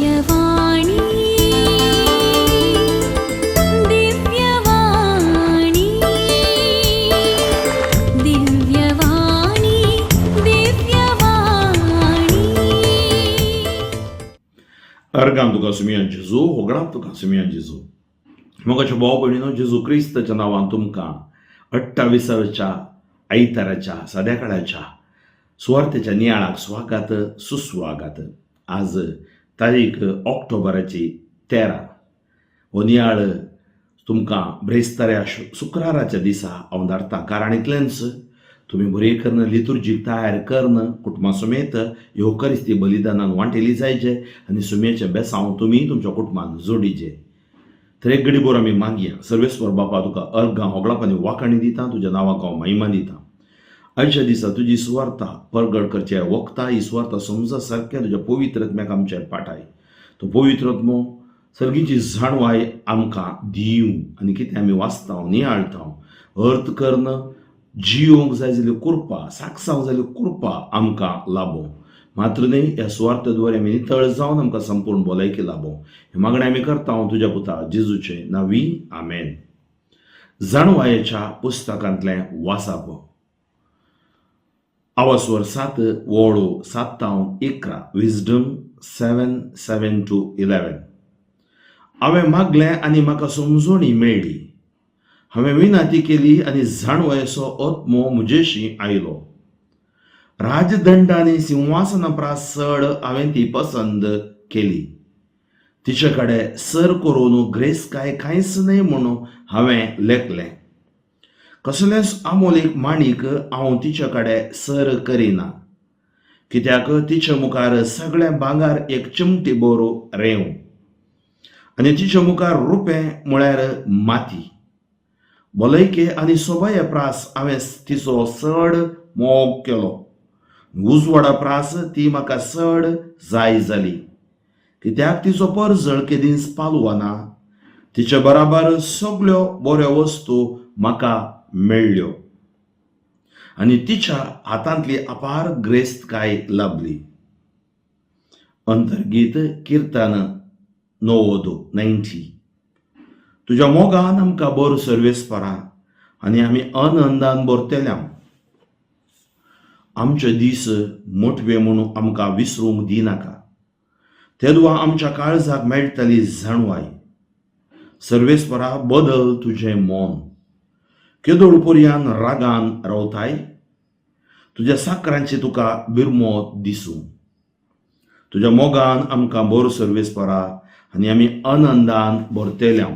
दिव्यवाणी, दिव्यवाणी, दिव्यवाणी, दिव्यवाणी. अर्गां तुका सुमया जेजू, होगडां तुका सुमया जेजू. मोगाच्या भाव भयणीनो, जेजू क्रिस्ताच्या नांवान तुमकां अठ्ठाविसाव्या आयताराच्या साद्या काळाच्या सुवार्तेच्या नियाळाक स्वागत सुस्वागत. आज तारीख ऑक्टोबराची 13. हो नियाळ तुमकां ब्रेस्ताऱ्या शुक्राराच्या दिसा हांव धाडटा, कारण इतलेंच तुमी बरें करून लितुर्जीक तयार करून कुटुंबा समेत येवकरिस्ती बलिदानान वांटेली जायचे आनी सुमयेचें बेसांव तुमी तुमच्या कुटुंबान जोडीचे. तर एक घडी बोर आमी मागया. सर्वेस्वर बापा, तुका अर्गां होगळाप आनी वाखाणी दिता. तुज्या नांवाक हांव महिमा दिता. आयच्या दिसा तुजी सुवार्ता परगट करचे वखता, ही सुवार्ता समजा सारकें तुज्या पवित्र आत्म्याक आमचेर पाठाय. तो पवित्र आत्मो सर्गीची जाणवाय आमकां दिवं आनी कितें आमी वाचता, नियाळता, अर्थ करून जियोंक जाय जाल्यार कृपा, साक्षांक जाल्यार कृपा आमकां लाबो. मात्र न्हय, ह्या सुवार्ते द्वारे आमी नितळ जावन आमकां संपूर्ण भलायकी लाबो. हें मागणें आमी करता हांव तुज्या पुता जेजूचे नांवी, आमेन. जाणवायेच्या पुस्तकांतलें वाचप. आवासवर 7 वळो 7 तावन 11, Wisdom 7:7 to 11. हांवें मागलें आनी म्हाका समजोणी मेळ्ळी. हांवें विनंती केली आनी जाणवयेचो आत्मो म्हजेशी आयलो. राजदंड आनी सिंहासना प्रास चड हांवें ती पसंद केली. तिचे कडेन सर करून ग्रेसकाय कांयच न्हय म्हणून हांवें लेखलें. कसलेंच आमोलीक माणीक हांव तिचे कडेन सर करिना, कित्याक तिचे मुखार सगळें भांगर एक चिमटी बोरो रेंव आनी तिचे मुखार रुपें म्हळ्यार माती. भलायके आनी सोबाये प्रास हांवें तिचो चड मोग केलो. उजवाडा प्रास ती म्हाका चड जाय जाली, कित्याक तिचो परजळ केदींच पालवना. तिचे बराबर सगळ्यो बऱ्यो वस्तू म्हाका मेळ्ळ्यो आनी तिच्या हातांतली अपार ग्रेस्तकाय लाभली. अंतर्गीत किर्तन 90, 90. तुज्या मोगान आमकां बरो सर्वेस्परा आनी आमी आनंदान भरतेल्या. आमचे दीस मोटवे म्हणून आमकां विसरूंक दिनाका, तेदवा आमच्या काळजाक मेळटली जाणवाय. सर्वेस्परा, बदल तुजें मन. केदोळ पर्यान रागान रावताय? तुज्या साकरांची तुका बिरमोत दिसूं. तुज्या मोगान आमकां बरो सर्वेस्परा आनी आमी आनंदान भरतेल्या.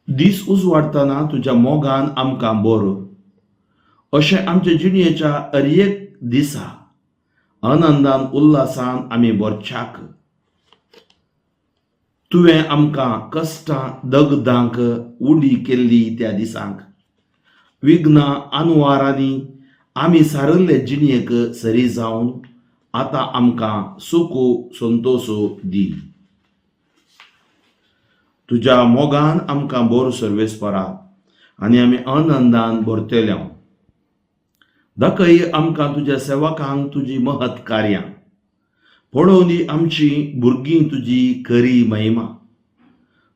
दीस उजवाडटना तुज्या मोगान आमकां बरो. अशें आमच्या जिणेच्या हर एक दिसा आनंदान उल्हासान आमी भरच्याक. तुवें आमकां कश्टां दगदांक उडी केल्ली त्या दिसांक विघ्नां आनवारांनी आमी सारल्ले जिणेक सरी जावन आतां आमकां सुख संतोश दी. तुज्या मोगान आमकां बरो सर्वेस्परा आनी आमी आनंदान भरतेल्या. दाखय आमकां तुज्या सेवकांक तुजी महत् कार्यां. पळोवं दी आमची भुरगीं तुजी खरी महिमा.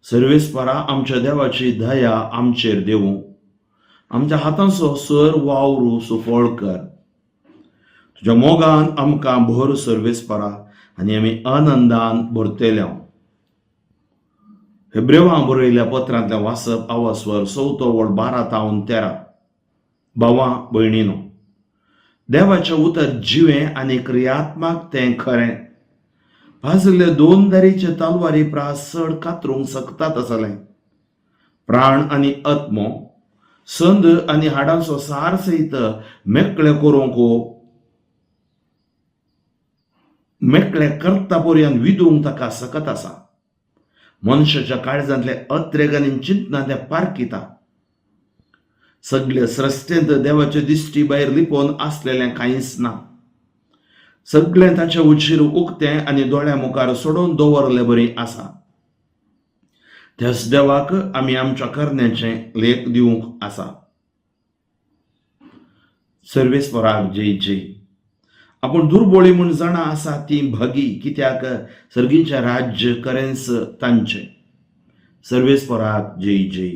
सर्वेस्परा, आमच्या देवाची दया आमचेर देवूं. आमच्या हातांचो सर वावरू सुफळ कर. तुज्या मोगान आमकां भर सर्वेस्परा आनी आमी आनंदान भरतेल्या. हेब्रेवां बरयल्या पत्रांतलें वाचप. आवासवर चवथो वळ 12 तावन 13. भावा भयणीनो, देवाचें उतर जिवें आनी क्रियात्मक. तें खरें भाजले दोन दारीचे तलवारी प्रास चड कातरूंक शकतात आसलें. प्राण आनी आत्मो, संद आनी हाडांचो सार सयत मेकळे करूंक मेकळे करता पर्यंत विदूंक ताका सकत आसा. मनशाच्या काळजांतले अत्रेग आनी चिंतना तें पारखिता. सगळे सृश्टेंत देवाचे दिश्टी भायर लिपोवन आसलेलें कांयच ना. सगळें ताच्या उचीर उक्तें आनी दोळ्या मुखार सोडून दवरले बरी आसा. त्याच देवाक आमी आमच्या करण्याचें लेख दिवंक आसा. सर्वेस्पराक जय जय. आपूण दुर्बोळी म्हूण जाणा आसा तीं भागी, कित्याक सर्गीचें राज्य करेंस तांचें. सर्वेस्पराक जय जय.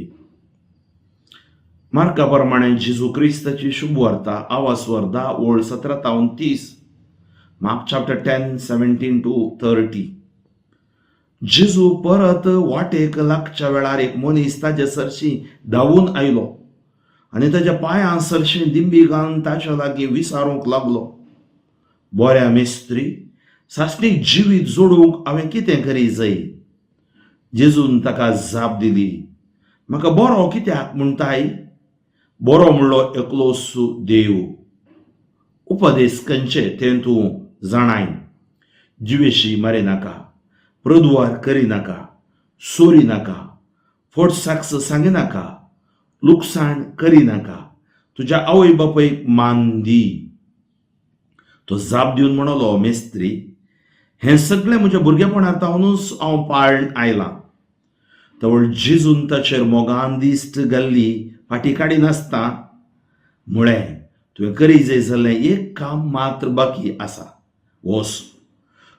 मार्का प्रमाणे जेजू क्रिस्ताची शुभवार्ता, आवासवर 10 ओळ 17 तावन 30. Mark chapter 10 17 to 30. जेजू परत वाटेक लागच्या वेळार एक मनीस ताजे सरशी धांवून आयलो आनी ताज्या पांयां सरशी दिंबी घालून ताच्या लागीं विचारूंक लागलो, बऱ्या मिस्त्री, सासणीक जिवीत जोडूंक हांवें कितें करी जाय? जेजून ताका जाप दिली, म्हाका बरो कित्याक म्हणटाय? बरो म्हणलो एकलोच देव. उपदेश खंयचे तें तूं जाणाय. जिवेशी मारी नाका, प्रदुवार करी नाका, चोरी नाका, फट साक्ष सांगी नाका, लुकसाण करी नाका, तुज्या आवय बापायक मान दी. तो जाप दिवन म्हणलो, मेस्त्री, हें सगळें म्हज्या भुरगेपणार तावनूच हांव पाळण आयलां. तवळ जेजून ताचेर मोगान दिश्ट घाल्ली फाटी काडिनासतना म्हळें, तुवें करी जाय जाल्लें एक काम मात्र बाकी आसा. वोस,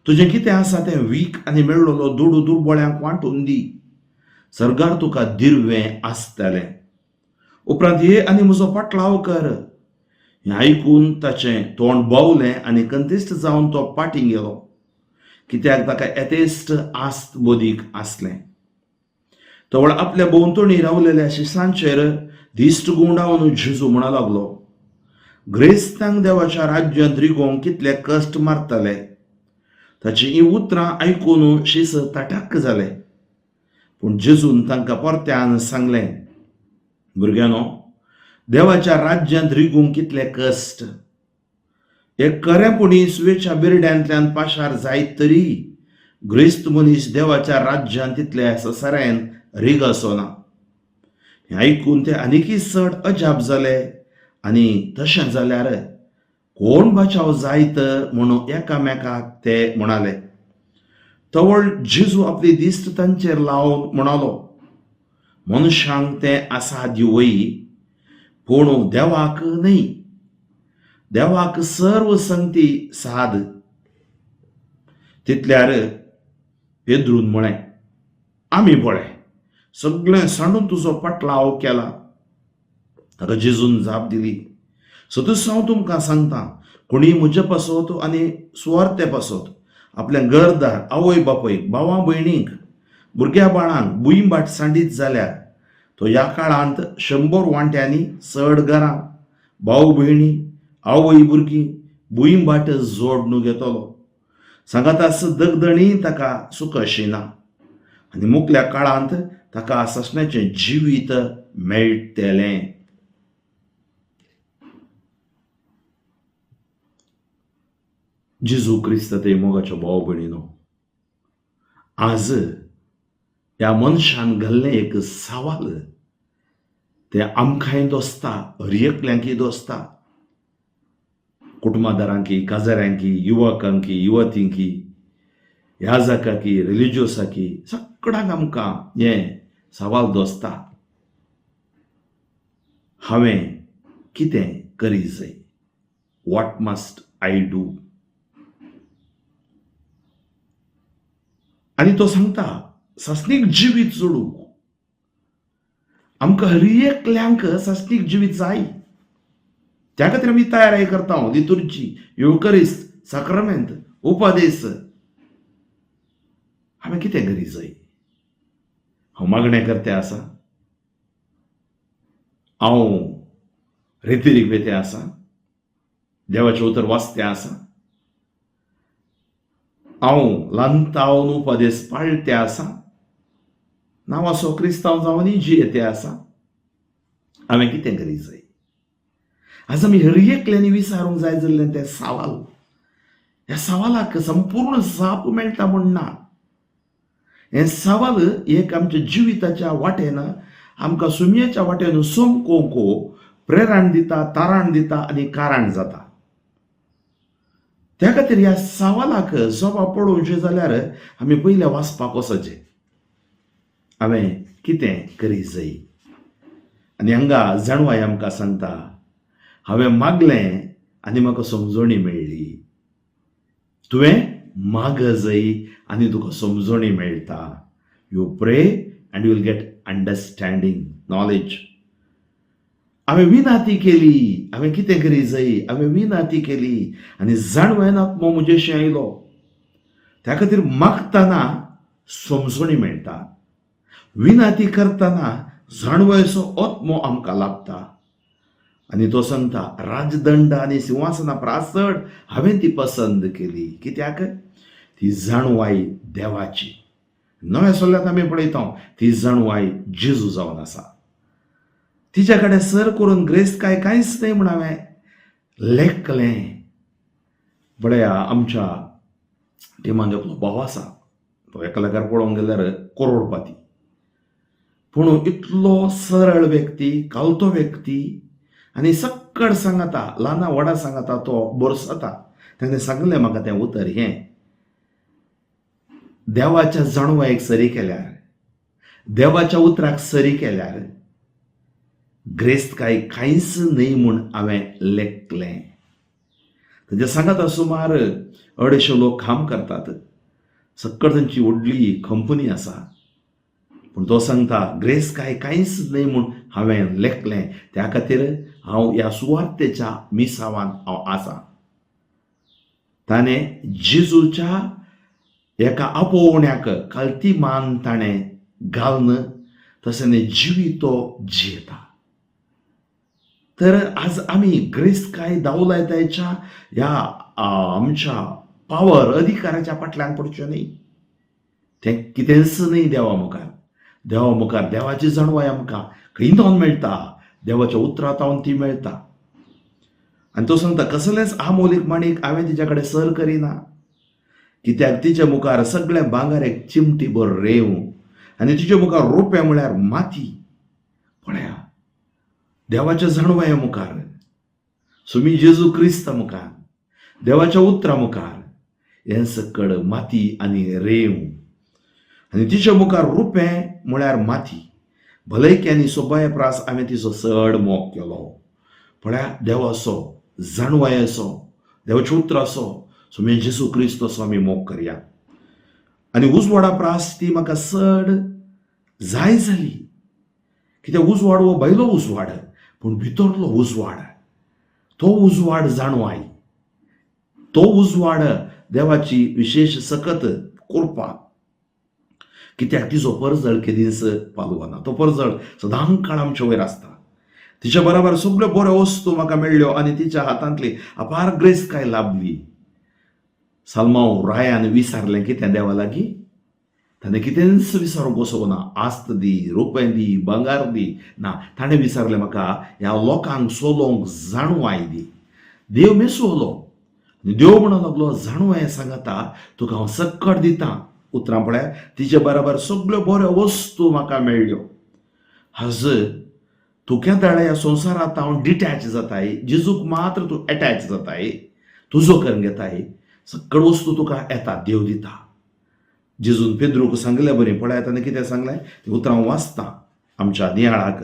तुजें कितें आसा तें वीक आनी मेळ्ळलो दुडू दुर्बळ्यांक वांटून दी. सर्गार तुका दिर्वें आसतलें. उपरांत ये आनी म्हजो पाटलाव कर. हें आयकून ताचें तोंड बावलें आनी कंतिश्ट जावन तो पाटीं गेलो, कित्याक ताका येतेश्ट आस्त बदीक आसलें. तवळ आपल्या भोंवतणी रावलेल्या शिसांचेर दिश्ट गुंडावन जेजू म्हणा लागलो, ग्रेस्तांक देवाच्या राज्यांत रिगोवंक कितले कश्ट मारतले. ताची हीं उतरां आयकून शीस तटाक जाले. पूण जेजून तांकां परत्यान सांगलें, भुरग्यांनो, देवाच्या राज्यांत रिगूंक कितले कश्ट. एक खरेंपणी सुवेच्या बिरड्यांतल्यान पाशार जायत तरी ग्रेस्त मनीस देवाच्या राज्यांत तितले ससारायन रीग आसना. हें आयकून ते आनीकय चड अजाप जाले आनी तशें जाल्यार कोण बचाव जायत म्हणून एकामेकाक ते म्हणाले. तवळ जेजू आपली दिश्ट तांचेर लावन म्हणालो, मनशांक तें आसा दिवय, पूण देवाक न्हय. देवाक सर्व संगती साद. तितल्यार पेद्रून म्हळें, आमी पळय सगळें सांडून तुजो पाटलाव केला. ताका जेजून जाप दिली, सदूच हांव तुमकां सांगता, कोणी म्हजे पासत आनी सुवार्ते पासत आपल्या घरदार, आवय बापायक, भावा भयणींक, भुरग्या बाळांक भूंय भाट सांडीत जाल्यार तो ह्या काळांत 100 वांट्यांनी चड घरां, भाव भयणी, आवय भुरगीं, भूंय भाट जोडणू घेतलो. सांगातास दगदणी ताका सुखशी ना आनी मुखल्या काळांत ताका सासण्याचें जिवीत मेळटलें. जेजू क्रिस्त ते मोगाच्या भाव भयणीनो, आज ह्या मनशान घाल्लें एक सवाल तें आमकांय दोसता, हर एकल्यांकय दोसता, कुटुंबादारांकी, काजाऱ्यांकी, युवकांकी, युवतींकी, याजकाकी, रिलिजियोसाकी, सगळ्यांक आमकां हें सवाल दोसता, हांवें कितें करी जाय? What must I do? आनी तो सांगता, सासणीक जिवीत जोडूंक आमकां हर एकल्यांक सासणीक जिवीत जाय. त्या खातीर आमी तयारी करता, लितुर्जी, येवकरिस्त, साक्रामेंत, उपदेस. हांवें कितें करी जाय? हांव मागणें करते आसा, हांव रेतिरीक वेते आसा, देवाचें उतर वाचतें आसा, हांव ल्हानतावन उपदेस पाळते आसा, नांवाचो क्रिस्तांव जावनय जियेते आसा. हांवें कितें करी जाय? आज आमी हर एकल्यांनी विचारूंक जाय जाल्लें तें सवाल. ह्या सवालाक संपूर्ण जाप मेळटा म्हूण ना. हें सवाल एक आमच्या जिविताच्या वाटेन, आमकां सुमयेच्या वाटेन सोमकोंक प्रेरण दिता, तारण दिता आनी कारण जाता. त्या खातीर ह्या सवालाक जबाब पळोवचें जाल्यार आमी पयलें वाचपाक वचचें, हांवें कितें करी जाय? आनी हांगा जाणवाय आमकां सांगता, हांवें मागलें आनी म्हाका समजणी मेळ्ळी. तुवें मागजय आनी तुका समजणी मेळटा. You pray and you will get understanding, knowledge. हांवें विनाती केली, हांवें कितें करी जाय, हांवें विनाती केली आनी जाणवायेन आत्मो म्हजेशी आयलो. त्या खातीर मागतना समजणी मेळटा, विनाती करतना जाणवायेचो आत्मो आमकां लाभता. आनी तो सांगता, राजदंड आनी सिंहासना प्रासड हांवें ती पसंद केली. कित्याक? ती जाणवाय देवाची. नव्या सोल्ल्यात आमी पळयता, ती जाणवाय जेजू जावन आसा. तिच्या कडेन सर करून ग्रेस्त काय कांयच न्हय म्हण हांवें लेखलें. पळया, आमच्या टिमान एकलो भाव आसा, तो एका लेखार पळोवंक गेल्यार करोडपाती, पूण इतलो सरळ व्यक्ती, कालतो व्यक्ती आनी सक्कड सांगता, ल्हाना व्हडा सांगता, तो बोरसता. ताणें सांगलें म्हाका तें उतर हें, देवाच्या जाणवायेक सरी केल्यार, देवाच्या उतराक सरी केल्यार ग्रेस्त काय कांयच न्हय म्हूण हांवें लेखलें. ताच्या सांगाता सुमार 250 लोक काम करतात, सक्कड तांची व्हडली कंपनी आसा. पूण तो सांगता, ग्रेस्त काय कांयच न्हय म्हूण हांवें लेखलें, त्या खातीर हांव ह्या सुवार्तेच्या मिसावान हांव आसा. ताणें जेजूच्या एका आपोवण्याक कालती मान ताणें घालून तशें जिवीत तो जियेता. तर आज आमी ग्रेस्त काय दावलायतायच्या ह्या आमच्या पावर अधिकाराच्या फाटल्यान पडचें न्हय. तें कितेंच न्हय देवा मुखार. देवा मुखार देवाची जाणवाय आमकां खंय जावन मेळटा? देवाच्या उतरां जावन ती मेळटा. आनी तो सांगता, कसलेंच आमोलीक माणीक हांवें तिच्या कडेन सर करिना, कित्याक तिच्या मुखार सगळें भांगर एक चिमटी भर रेंव आनी तिच्या मुखार रुपें म्हळ्यार माती. पळया, देवाच्या जाणवाया मुखार, सुमी जेजू क्रिस्ता मुखार, देवाच्या उतरा मुखार हें सकड माती आनी रेंव आनी तिच्या मुखार रुपें म्हळ्यार माती. भलायकी आनी सोबाये प्रास हांवें तिचो चड मोग केलो. पळया, देवाचो जाणवायेचो, देवाच्या उतराचो, सुमी जेजू क्रिस्तचो आमी मोग करया. आनी उजवाडा प्रास ती म्हाका चड जाय जाली, कित्याक उजवाड हो भायलो उजवाड, पूण भितरलो उजवाड, तो उजवाड जाणवाय, तो उजवाड देवाची विशेश सकत कृपा. कित्याक तिचो परजळ केदींच पालवना, तो परजळ सदां काळ आमचे वयर आसता. तिच्या बराबर सगळ्यो बऱ्यो वस्तू म्हाका मेळ्ळ्यो आनी तिच्या हातांतली अपार ग्रेस्त काय लाभली. सालमांव रायान विसारलें कितें देवा लागीं? ताणें कितेंच विसारूंक वचूंक ना. आस्त दी, रुपें दी, भांगर दी, ना. ताणें विसारलें, म्हाका ह्या लोकांक चलोवंक जाणवाय दी. देव मेसवलो आनी देव म्हणूंक लागलो, जाणवाय सांगता तुका हांव सक्कड दितां. उतरां पळय, तिचे बराबर सगळ्यो बऱ्यो वस्तू म्हाका मेळ्ळ्यो. आज तूं केदाळ ह्या संवसारांत हांव डिटॅच जाताय, जेजूक मात्र तूं एटॅच जाताय, तुजो करून घेताय, सगळ्यो वस्तू तुका येता, देव दिता. जेजून पेद्रूक सांगले बरी. पळयात, ताणें कितें सांगलें ती उतरां वाचता आमच्या नियाळाक.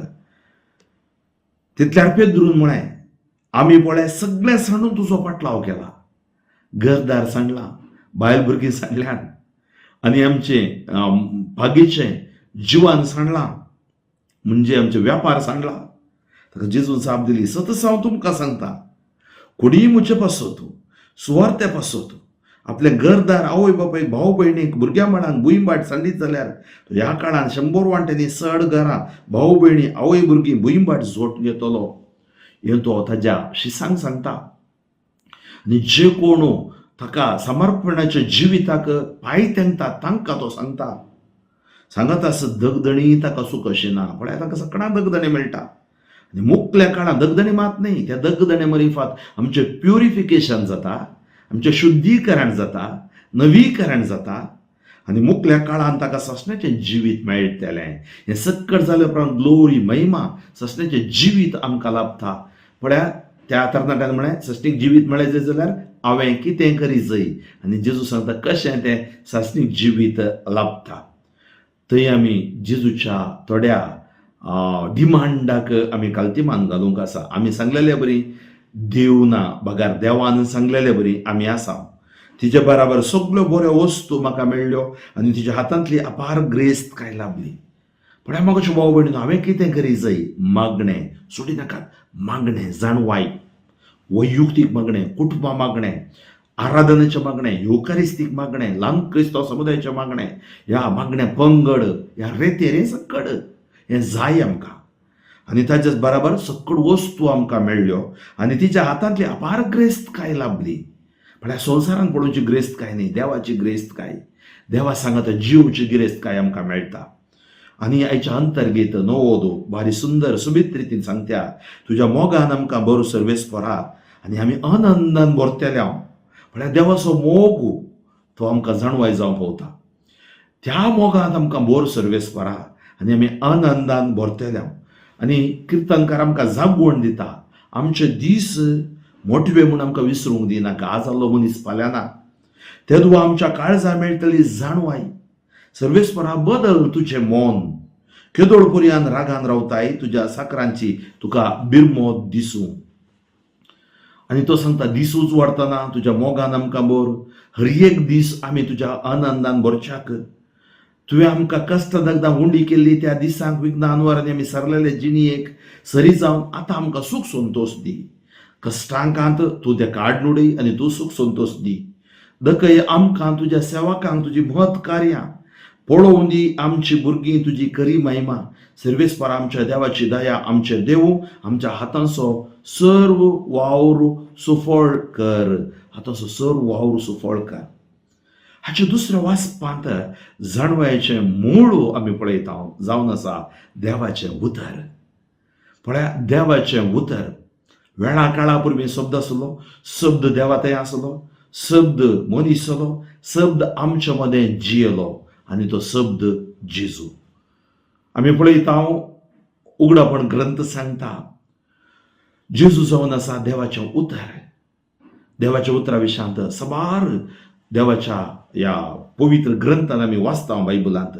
तितल्यार पेद्रून म्हळें, आमी पळय सगळें सांडून तुजो पाटलाव केला. घरदार सांडलां, बायल भुरगीं सांडल्यान आनी आमचें बागेचें जिवान सांडलां, म्हणजे आमचे व्यापार सांडला. ताका जेजून जाप दिली, सतच हांव तुमकां सांगता, कोणीय म्हजे पासत, सुवार्ते पासत आपलें घरदार, आवय बापायक, भाव भयणीक, भुरग्यां बाळांक, भूंयभाट सांडीत जाल्यार ह्या काळान 100 वांट्यांनी चड घरां, भाव भयणी, आवय भुरगीं, भूंयभाट जोट घेतलो. हें तो ताज्या शिसांक सांगता. आनी जे कोण ताका समर्पणाच्या जिविताक पांय तेंकता तांकां तो सांगता, सांगत आस दगदणी ताका सूख अशें ना. पळय, तांकां सगळ्यांक दगदणी मेळटा आनी मुकल्या काळांत दगदणी मात न्हय, त्या दगदणे मरिफात आमचें प्युरिफिकेशन जाता, आमचें शुद्धीकरण जाता, नवीकरण जाता आनी मुकल्या काळान ताका ससण्याचें जिवीत मेळटलें. हें सक्कड जाल्या उपरांत ग्लोरी, महिमा, ससण्याचें जिवीत आमकां लाभता. पळया, त्या तरणाट्यान म्हळें, ससणीक जिवीत मेळ्ळें जाय जाल्यार हांवें कितें करी जाय? आनी जेजू सांगता कशें तें सासणीक जिवीत लाभता. थंय आमी जेजूच्या थोड्या डिमांडाक आमी कालतीमान घालूंक आसा. आमी सांगलेले बरी देव ना बगार देवान सांगलेले बरी आमी आसा. तिजे बराबर सगल्यो बऱ्यो वस्तू म्हाका मेळ्ळ्यो आनी तिच्या हातांतली अपार ग्रेस्त काय लाभली. पण म्हाका भाव भयणीनो, हांवें कितें करी जाय? मागणें सोडी नाकात. मागणें जाणवाय, वैयुक्तीक मागणें, कुटुंबा मागणें, आराधनेचें मागणें, युवकारिस्तीक मागणें, ल्हान क्रिस्तांव समुदायाचें मागणें, ह्या मागण्या पंगड ह्या रेतेर हें सकड हें जाय आमकां. आनी ताच्याच बराबर सकड वस्तू आमकां मेळ्ळ्यो आनी तिच्या हातांतली अपार ग्रेस्त काय लाभली. म्हळ्यार संवसारांत पळोवची ग्रेस्त काय न्ही, देवाची ग्रेस्त काय, देवा सांगात जिवची गिरेस्त काय आमकां मेळटा. आनी आयच्या अंतर्गीत नवोदो भारी सुंदर सुबीत रितीन सांगत्या, तुज्या मोगान आमकां बरो सर्वेस्परा आनी आमी आनंदान भरतले. हांव म्हळ्यार देवाचो मोग तो आमकां जाणवाय जावंक पावता. त्या मोगान आमकां बोर सर्वेस्परा आनी आमी आनंदान भरतले. आनी किर्तनकार आमकां जागवण दिता, आमचे दीस मोटवे म्हूण आमकां विसरूंक दिनाका. आज जाल्लो मनीस फाल्यां ना. तेदवा आमच्या काळजा मेळटली जाणवाय. सर्वेस्परा बदल तुजें मन, केदोळ पर्यान रागान रावताय, तुज्या साकरांची तुका बिरमोत दिसूं. आनी तो सांगता, दिसूच वाडटना तुज्या मोगान आमकां बोर, हर एक दीस आमी तुज्या आनंदान भरच्याक. तुवें आमकां कश्ट दगदां उंडी केल्ली त्या दिसांक विघ्न अनवरांनी आमी सरलेले जिणयेक सरी जावन आतां आमकां सूख संतोश दी. कश्टांकांत तूं तें काड उडय आनी तूं सूख संतोश दी. दकय आमकां तुज्या सेवकांक तुजी महत् कार्यां पळोवन दी, आमची भुरगीं तुजी खरी महिमा. सर्वेस्पर आमच्या देवाची दया आमचे देव आमच्या हातांचो सर्व वावर सुफळ कर, हातांचो सर्व वावर सुफळ कर. हाचे दुसऱ्या वाचपांत जाणवायचें मूळ आमी पळयता जावन आसा देवाचें उतर. पळया, देवाचें उतर वेळा काळा पूर्वी शब्द आसलो, शब्द देवा थंय आसलो, शब्द मनीस जालो, शब्द आमच्या मदें जियेलो आनी तो शब्द जेजू. आमी पळयता उगडापण ग्रंथ सांगता जेजू जावन आसा देवाचें उतर. देवाच्या उतरा विशयांत साबार देवाच्या ह्या पवित्र ग्रंथान आमी वाचता बायबलांत.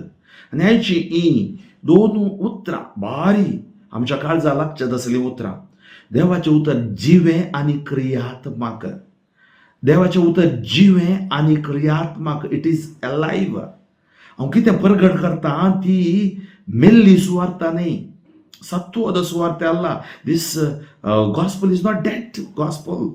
आनी आयची ही दोन उतरां बारी आमच्या काळजा लागच्या तसलीं उतरां. देवाचें उतर जिवें आनी क्रियात्मक. देवाचें उतर जिवें आनी क्रियात्मक, it is alive. हांव कितें परगट करता ती मेल्ली सुवार्ता न्ही, सत्वद सुवार्ता आसला. This gospel is not dead gospel,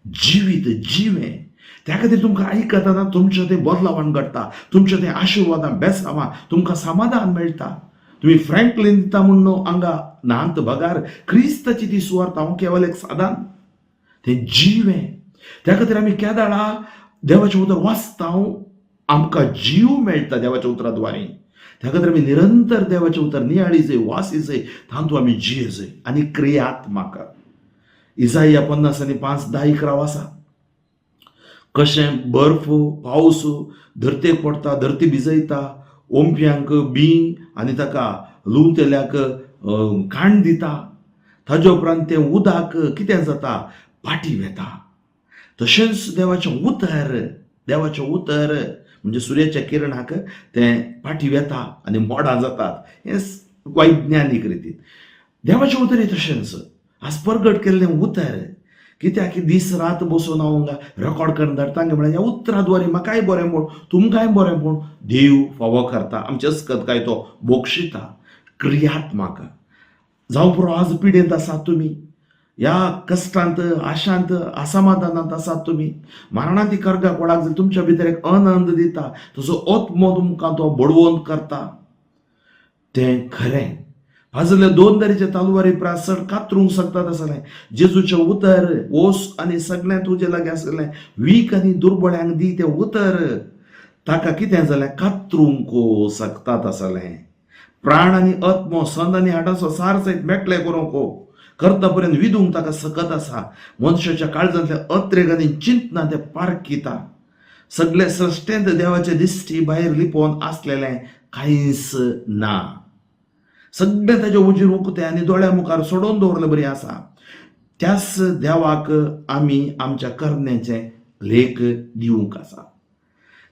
जिवीत जिवें. त्या खातीर तुमकां आयकतना तुमचें तें बदलावान घडटा, तुमचें तें आशिर्वादान बेसावान तुमकां समाधान मेळटा. तुमी फ्रँकलीन दिता म्हूण न्हू हांगा नांत बगार क्रिस्ताची ती सुवार्थ हांव केवल एक सादान तें जिवें. त्या खातीर आमी केदाळा देवाचें उतर वाचता, आमकां जीव मेळटा देवाच्या उतरा द्वारे. त्या खातीर आमी निरंतर देवाचें उतर नियाळी जाय, वासी जाय, तातूंत आमी जिये जाय आनी क्रियात्मक. इजाया 55, 10, 11 आसा, कशें बर्फ पावस धरतेक पडटा, धरती भिजयता, ओंपयांक बी आनी ताका लुंवतेल्याक काण दिता, ताजे उपरांत तें उदक कितें जाता, पाटी वेता. तशेंच देवाचें उतर, देवाचें उतर म्हणजे सुर्याच्या किरणाक तें पाटी वेता आनी मोडां जातात. हें वैज्ञानीक रितीन देवाचें उतर हें तशेंच आज परगट केल्लें उतर. कित्याक की दीस रात बसून हांव हांगा रेकॉर्ड करून धाडटा म्हळ्यार ह्या उतरा द्वारे म्हाकाय बरें म्हूण, तुमकांय बरें म्हूण देव फावो करता, आमचे अस्कत काय तो बोक्षिता. क्रियात्मक जावं पुरो. आज पिडेंत आसात तुमी, ह्या कश्टांत, आशांत, असमाधानांत आसात तुमी, मरणांत कर्गाक कोणाक जाल्यार तुमच्या भितर एक आनंद दिता, तसो आत्मो तुमकां तो बळवंत करता. तें खरें भाजले दोन तरेचे तलवारी प्रास चड कातरूंक शकतात आसलें जेजूचें उतर. ओस आनी सगळें तुजे लागीं आसलें वीक आनी दुर्बळ्यांक दी तें उतर, ताका कितें जालें, कातरूंक शकतात आसलें प्राण आनी आत्मो, संद आनी हाडाचो सार सयत मेकळे करूंक करता पर्यंत विदूंक ताका सकत आसा. मनशाच्या काळजांतले अत्रेग आनी चिंतना तें पारखिता. सगळे सृश्टेंत देवाचे दिश्टी भायर लिपोवन आसलेलें कांयच ना. सगळें ताजे उजीर उकतें आनी दोळ्या मुखार सोडोवन दवरलें बरी आसा. त्याच देवाक आमी आमच्या करण्याचें लेख दिवंक आसा.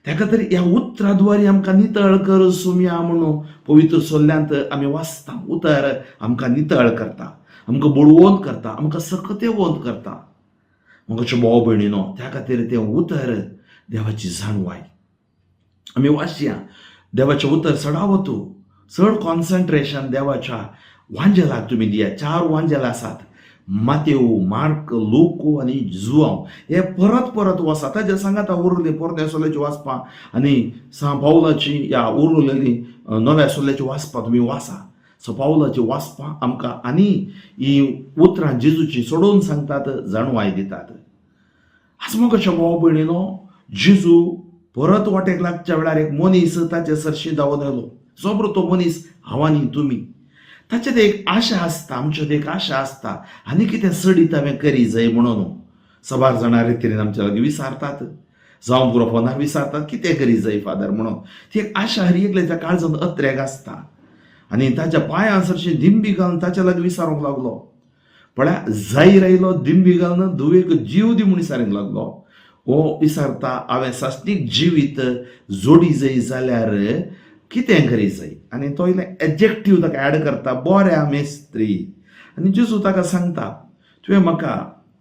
त्या खातीर ह्या उतरा द्वारे आमकां नितळ कर सुमया म्हणून पवित्र सोल्ल्यांत आमी वाचता. उतर आमकां नितळ करता, आमकां बळवंत करता, आमकां सकतेवंत करता. म्हज्या भाव भयणीनो, त्या खातीर तें उतर देवाची जाणवाय. आमी वाचया देवाचें उतर चडावत चड कॉन्सन्ट्रेशन देवाच्या वांजेलाक तुमी दिया. चार वांजेल आसात, मातेव, मार्क, लूक आनी जुआंव. हे परत परत वसा ताच्या सांगाता उरली पोरण्या सोल्याची वाचपां आनी सां पावलाची ह्या उरलेली नव्या सोल्याची वाचपां तुमी वाचा. सो पावलाची वाचपां आमकां आनी ही उतरां जेजूची सोडोवन सांगतात, जाणवाय दितात. आज मग भाव भयणीनो, जेजू परत वाटेक लागच्या वेळार एक मनीस ताचे सरशी धांवून येयलो. जोबरो तो मनीस हांव आनी तुमी. ताचे एक आशा आसता, आमचे एक आशा आसता आनी कितें चडीत हांवें करी जाय म्हणून. सबार जाणां रितीन आमच्या लागीं विचारतात, जावं पुरो फोनार विचारतात, कितें करी जाय फादर म्हणून. ती एक आशा हर एकल्याच्या काळजान अत्रेक आसता. आनी ताच्या पांयां सरशी दिंबी घालून ताच्या लागीं विचारूंक लागलो. पळया, जाहीर आयलो दिंबी घालून धुवेक जीव दी म्हूण विचारूंक लागलो. हो विचारता, हांवें सासणीक जिवीत जोडी जाय जाल्यार कितें करी जाय? आनी तो इल्लें एडजेक्टीव ताका एड करता, बऱ्या मेस्त्री. आनी जेजू ताका सांगता, तुवें म्हाका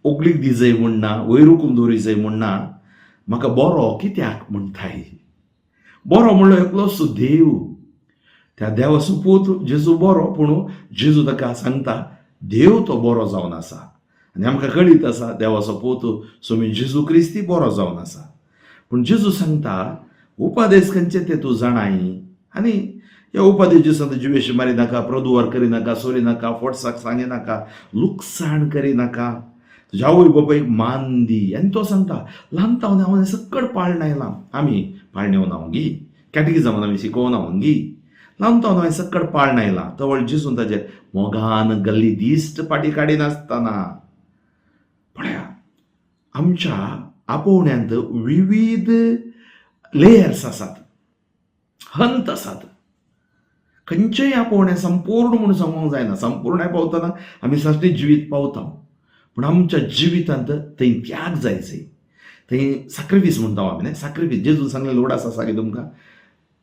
ओगलीक दी जाय म्हूण ना, वयर उखलून दवरी जाय म्हूण ना, म्हाका बरो कित्याक म्हणटाय? बरो म्हणलो एकलोच देव. त्या देवाचो पूत जेजू बरो. पूण जेजू ताका सांगता, देव तो बरो जावन आसा. आनी आमकां कळीत आसा, देवाचो पूत स्वामी जेजू क्रिस्ती बरो जावन आसा. पूण जेजू सांगता, उपादेश खंयचे ते तूं जाणाय? आनी ह्या उपादेश सांगता, जिवेशी मारी नाका, प्रदुवार करी नाका, सोरी नाका, फोटसाक सांगी नाका, लुकसाण करी नाका, तुज्या आवय बापायक मान दी. आनी तो सांगता, ल्हान तावन हांवें सकड पाळण आयलां. आमी पाळणे येवना गी, कॅटगिजमान आमी शिकोवना गी. ल्हान तावन हांवें सकड पाळण आयलां. तवळ जेजून ताजेर मोगान गल्ली दिश्ट फाटी काडिनासतना. पळया, आमच्या आपोवण्यांत विविध लेयर्स आसात, हंत आसात. खंयचेय आपोवणें संपूर्ण म्हूण सांगूंक जायना. संपूर्ण पावतना आमी साश्टी जिवीत पावता, पूण आमच्या जिवितांत थंय त्याग जाय जाय, थंय साक्रिफीस म्हणटा आमी, न्ही? साक्रिफीस जेजून सांगलें लोड आसा सागे तुमकां,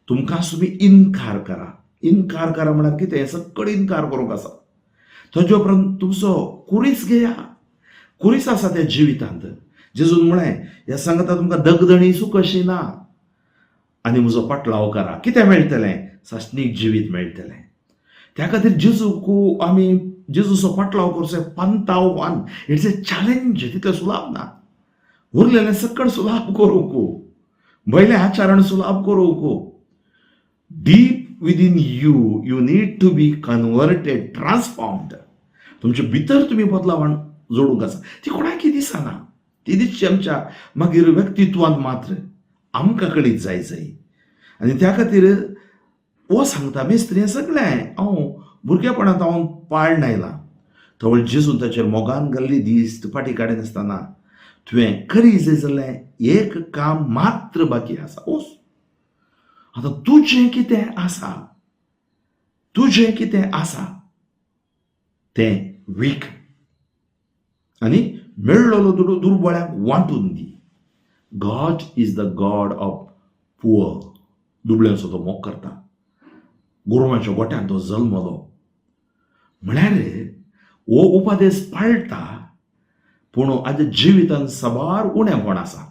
तुमकां तुमी इनकार करा. इनकार करा म्हळ्यार कितें? सकळ इनकार करूंक आसा. ताजे उपरांत तुमचो कुरीस घेया. कुरीस आसा त्या जिवितांत. जेजून म्हळें, ह्या सांगता तुमकां, दगदणी सुख अशी ना आनी म्हजो पाटलाव करा. कितें मेळटलें? सासणीक जिवीत मेळटलें. त्या खातीर जेजूक आमी जेजूचो पाटलाव करचो पंताव one, it's a challenge. तितलें सुलाभ ना. उरलेलें सकळ सुलाभ करूंक, वयलें आचरण सुलाभ करूंक, deep within you, you need to be converted, transformed. तुमचे भितर तुमी बदलावण जोडूंक आसा. ती कोणाकय दिसना. ती दिसची आमच्या मागीर व्यक्तित्वांत मात्र आमकां कळीत जाय जाय. आनी त्या खातीर हो सांगता, मेस्त्री, हें सगळें हांव भुरगेपणांत हांव पाळण आयलां. तवळ जेजून ताचेर मोगान घाल्ली दिश्ट फाटी काडिनासतना, तुवें करी जाय जाल्यार एक काम मात्र बाकी आसा. ओस आतां तुजें कितें आसा, तुजें कितें आसा तें वीक आनी मेळ्ळलो दुडू दुर्बळ्यांक वांटून दी. God is the God of poor. दुबळ्यांचो तो मोग करता. गोरवांच्या गोट्यान तो जल्मलो. म्हळ्यार हो उपदेश पाळटा, पूण आतां जिवितान साबार उणेपण आसा.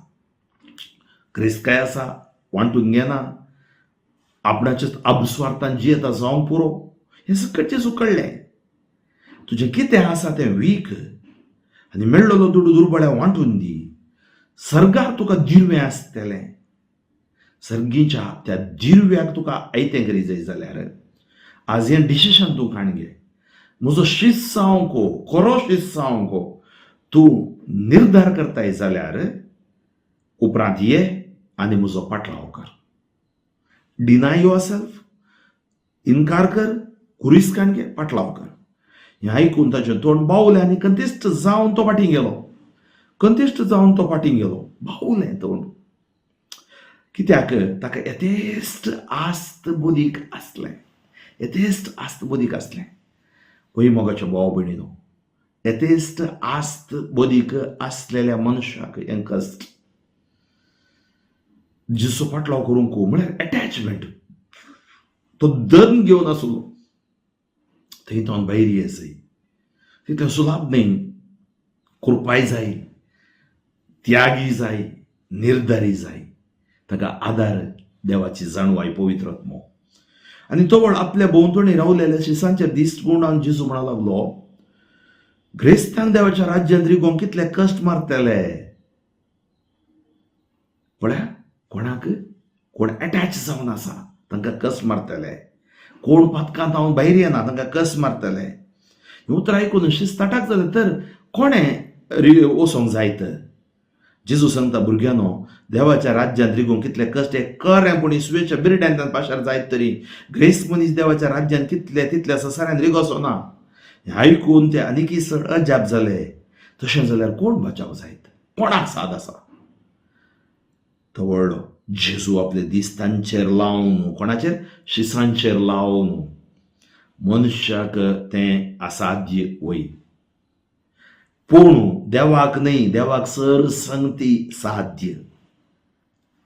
क्रिस्त काय आसा, वांटून घेना, आपणाच्याच अबस्वार्थान जियेता जावंक पुरो. हें सकटचें सुकळ्ळें. तुजें कितें आसा तें वीक आनी मेळ्ळलो दुडू दुर्बळ्या वांटून दी. सर्गार तुका दिर्वें आसतलें. सर्गीच्या त्या दिर्व्याक तुका आयतें करी जाय जाल्यार आज हें डिसिशन तूं काण घे. म्हजो शीस जावंक, खरो शीस जावंक तूं निर्धार करताय जाल्यार उपरांत ये आनी म्हजो पाटलाव कर. डिनाय your self, इनकार कर, कुरीस काण घे, पाटलाव कर. हें आयकून ताचें तोंड बावलें आनी कंतिश्ट जावन तो फाटीं गेलो. कंतिश्ट जावन तो फाटीं गेलो. बावलें तोंड कित्याक? ताका येथेश्ट आस्त बुदीक आसलें, येथेश्ट आस्त बुदीक आसलें. हय मोगाच्या भाव भयणीनो, येथेश्ट आस्त बुदीक आसलेल्या मनशाक हें कश्ट. जेजूचो पाटलाव करूंक म्हळ्यार एटॅचमेंट. तो दन घेवन आसलो. थंय तो भायर येसय तितलें सुलाभ न्ही. कृपाय जाय, त्यागी जाय, निर्धारी जाय, ताका आदार देवाची जाणवाय पवित्र आत्मो. आनी तवळ आपल्या भोंवतणी रावलेल्या शिसांचेर दीस गुणान जेजू म्हणा लागलो, ग्रेस्तांक देवाच्या राज्यांत रिगोवंक कितले कश्ट मारतले. पळया, कोणाक कोण एटॅच जावन आसा तांकां कस मारतले, कोण पातकांत हांव भायर येना तांकां कस मारतले. ही उतरां आयकून शिस्त ताटाक जालें, तर कोणें वचोंक जायत? जेजू सांगता, भुरग्यांनो, देवाच्या राज्यांत रिगोवंक कितले कश्ट हे खरें, पूण सुयेच्या बिरड्यांतल्यान पाशार जायत तरी ग्रेस्त मनीस देवाच्या राज्यांत कितले तितल्या ससाऱ्यान रिगोसो ना. हें आयकून ते आनीकय चड अजाप जाले. तशें जाल्यार कोण बचाव जायत? कोणाक साद आसा? तो व्हडलो जेजू आपले दीस तांचेर लावन, कोणाचेर? शिसांचेर लावन, मनशाक तें असाध्य वय, पूण देवाक न्हय, देवाक सर संगती साध्य.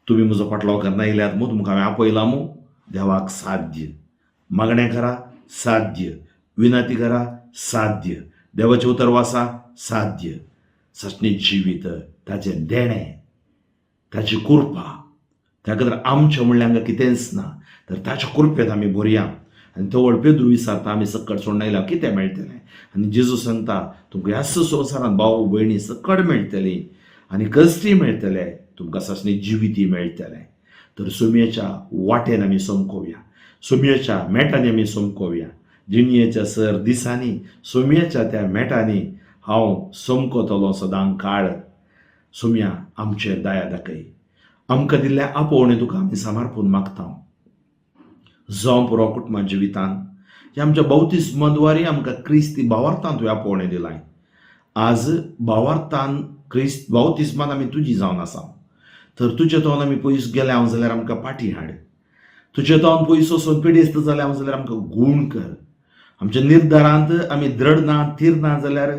तुमी म्हजो फाटलाव करना येयल्यात मू, तुमकां हांवें आपयलां मू. देवाक साध्य. मागणें करा, साध्य. विनंती करा, साध्य. देवाचें उतर वाचा, साध्य. सासणी जिवीत ताचें देणें, ताची कृपा. त्या खातीर आमचें म्हणल्यार हांगा कितेंच ना, तर ताच्या कृपेंत आमी भरया. आनी तवळ पेद्रू विचारता, आमी सकट सोडून आयल्या, कितें मेळटलें? आनी जेजू सांगता, तुमकां ह्याच संवसारांत भाव भयणी सकट मेळटली आनी कश्टी मेळटले, तुमकां सासणी जिविती मेळटलें. तर सुमयेच्या वाटेन आमी समकोवया, सुमयेच्या मेटांनी आमी समकोवया. जिणयेच्या सर दिसांनी सुमयेच्या त्या मेटांनी हांव समकोतलो सदां काळ. सुमया, आमचेर दया दाखय. आमकां दिल्ल्या आपोवणें तुका आमी समर्पून मागता. जावं पुरो कुटुंबा जिवितान ह्या आमच्या बाप्तिस्मा आमकां क्रिस्ती भावार्थान तुवें आपोवणें दिलाय. आज भावार्थान क्रिस्त बाप्तिस्मान आमी तुजी जावन आसा, तर तुजे तोंड आमी पयस गेले हांव जाल्यार आमकां पाटी हाड. तुजे तोंड पयस वचून पिडेस्त जाले हांव जाल्यार आमकां गूण कर. आमच्या निर्धारांत आमी द्रड ना, थीर ना जाल्यार,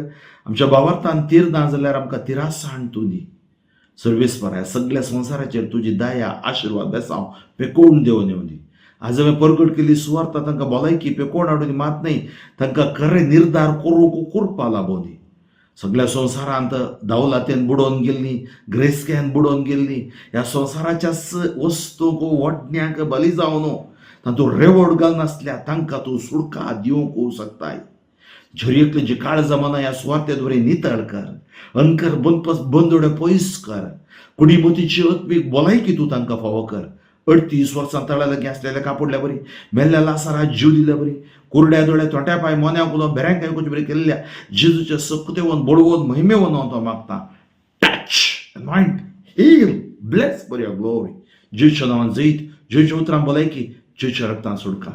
आमच्या भावार्थान थीर ना जाल्यार आमकां थिरासाण तूं दी. सर्वेस्पर, ह्या सगळ्या संवसाराचेर तुजी दया, आशिर्वाद, बेसांव पेकोवन देवून येवं दी. आज हांवें परगट केली सुवार्ता तांकां भलायकी पेकोवन हाडून मात न्हय, तांकां खरें निर्धार करूंक कुरपा लाबोवं दी. सगळ्या संवसारांत दावलातेन बुडोवन गेल्ली, ग्रेस्क्यान बुडोवन गेल्ली, ह्या संवसाराच्याच वस्तूंक वडण्याक बली जावन तातूंत रेवड घालनासल्या तांकां तूं सुडका दिवंक शकताय. झरयेतली जी काळ जमाना ह्या सुवार्ते नितळ कर. अंकर बंदपस बंदोडे पयस कर. कुडीमतीची आत्मीक भलायकी तूं तांकां फावो कर. 38 वर्सां तळ्या लागीं आसलेल्या कापडल्या बरी, मेल्ल्या लासारा जीव दिल्या बरी, कुरड्या दोळ्या, तोंट्या पांय, मोन्या कुलो, भेऱ्यांक आयकुचे बरी केल्ल्या जेजूच्या सक्तेवन, बळवून, महिमेवन हांव तो मागता. Touch, anoint, heal, bless for your glory. जेजूच्या नांवान जैत, जेजूच्या उतरां भलायकी, जेजूच्या रक्तान सुटका.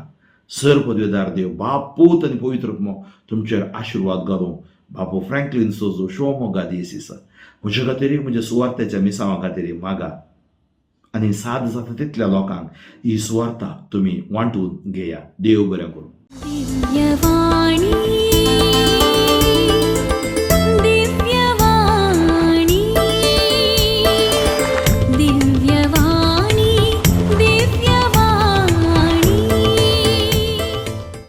सर पदवेदार देव बाप, पूत आनी पवित्र आत्मो तुमचेर आशिर्वाद घालूं. बापू फ्रँकलीन सोजो, शिवमोगा दियेसीस, म्हज्या खातीर, म्हज्या सुवार्त्याच्या मिसांवा खातीर मागा आनी साद जाता तितल्या लोकांक ही सुवार्ता तुमी वांटून घेया. देव बरें करूं. दिव्यवाणी.